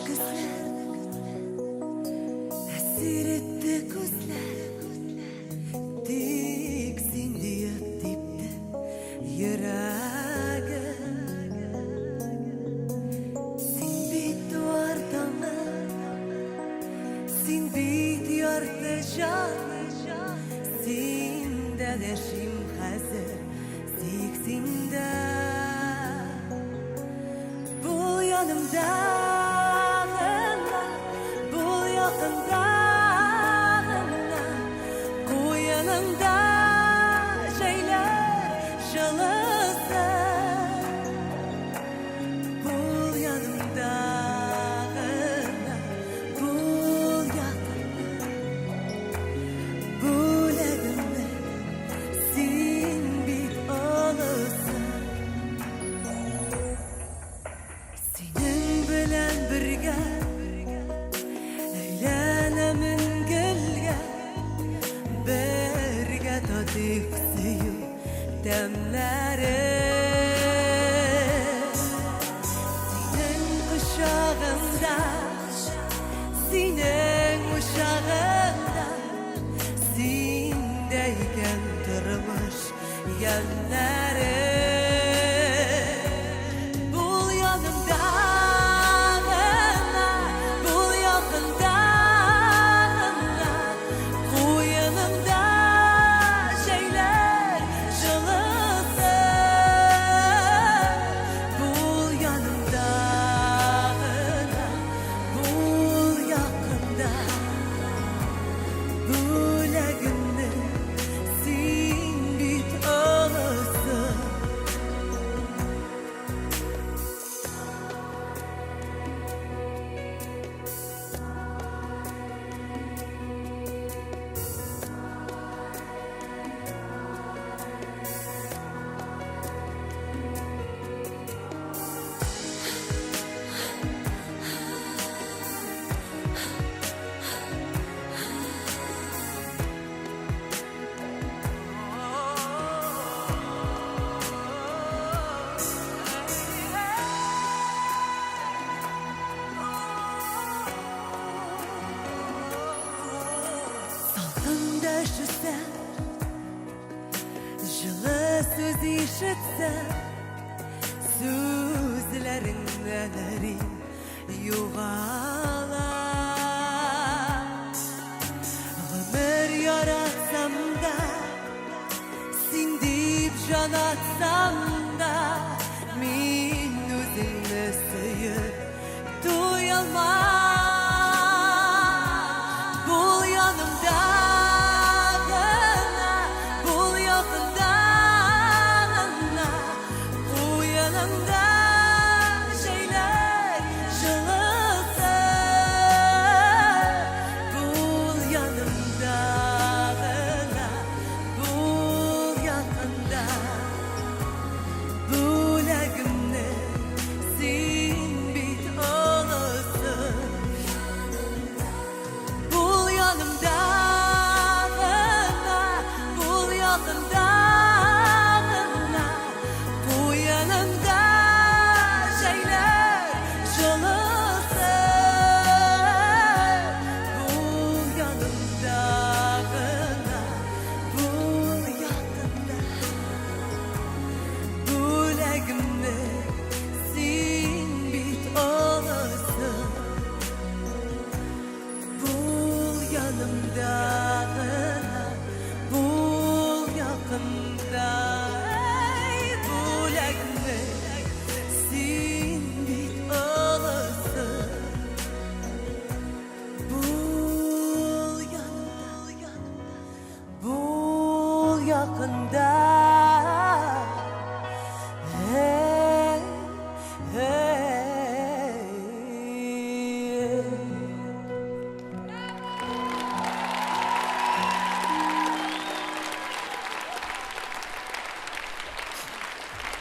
Көзләр, әсир итте күзләр. Тик син диеп типте йөрәгем. Син бит туар таңы, син бит ярты җаным. Синдә яшим хәзер, тик синдә. Бул янымда гына, бул якында гына, куеныңда җәйләр җылысы. Бул янымда гына, бул якында, бүләгемне син бит олысы. Синең белән бергә әйләнәмен гелгә, бергә татыйк сөю тәмнәре. Синең кочагыңда, синең учагыңда, синдә икән тормыш ямьнәре. Бул янымда гына, бул якында гына, куеныңда җәйләр җылысы. Бул янымда гына, бул якында, бүләгемне син бит олысы. Салкын дәшсәм, җылы сүз ишетсәм, сүзләреңнән эрим югала. Гомер яратсам да, син дип җан атсам да, мин үзеңне сөеп туялмам.